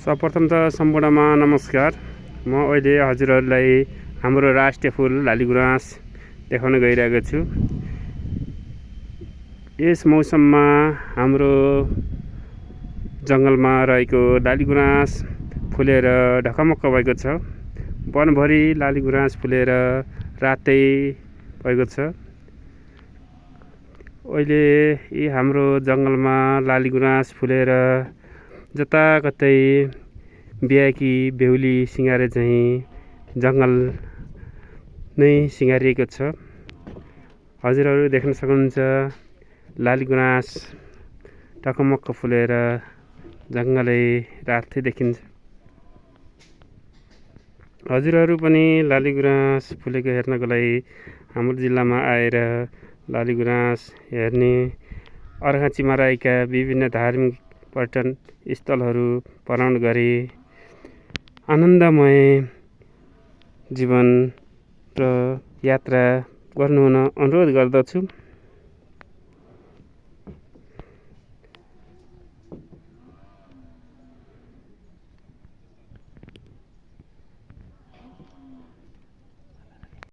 सर्वप्रथम त सम्पूर्णमा नमस्कार। म अहिले हजुरहरूलाई हाम्रो राष्ट्रिय फुल लालीगुराँस देखाउन गइरहेको छु। यस मौसममा हाम्रो जङ्गलमा रहेको लालीगुराँस फुलेर ढकमक्क भएको छ। वनभरि लालीगुराँस फुलेर रातै भएको छ। अहिले यी हाम्रो जङ्गलमा लालीगुराँस फुलेर जताकतै बिहाकी बेहुली सिँगारे चाहिँ जङ्गल नै सिँगारिएको छ। हजुरहरू देख्न सक्नुहुन्छ लालीगुराँस ढकमक्क फुलेर जङ्गलै रातै देखिन्छ। हजुरहरू पनि लालीगुराँस फुलेको हेर्नको लागि हाम्रो जिल्लामा आएर लालीगुराँस हेर्ने, अर्घाँचीमा रहेका विभिन्न धार्मिक पर्यटन स्थलहरू भ्रमण गरी आनन्दमय जीवन र यात्रा गर्नुहुन अनुरोध गर्दछु।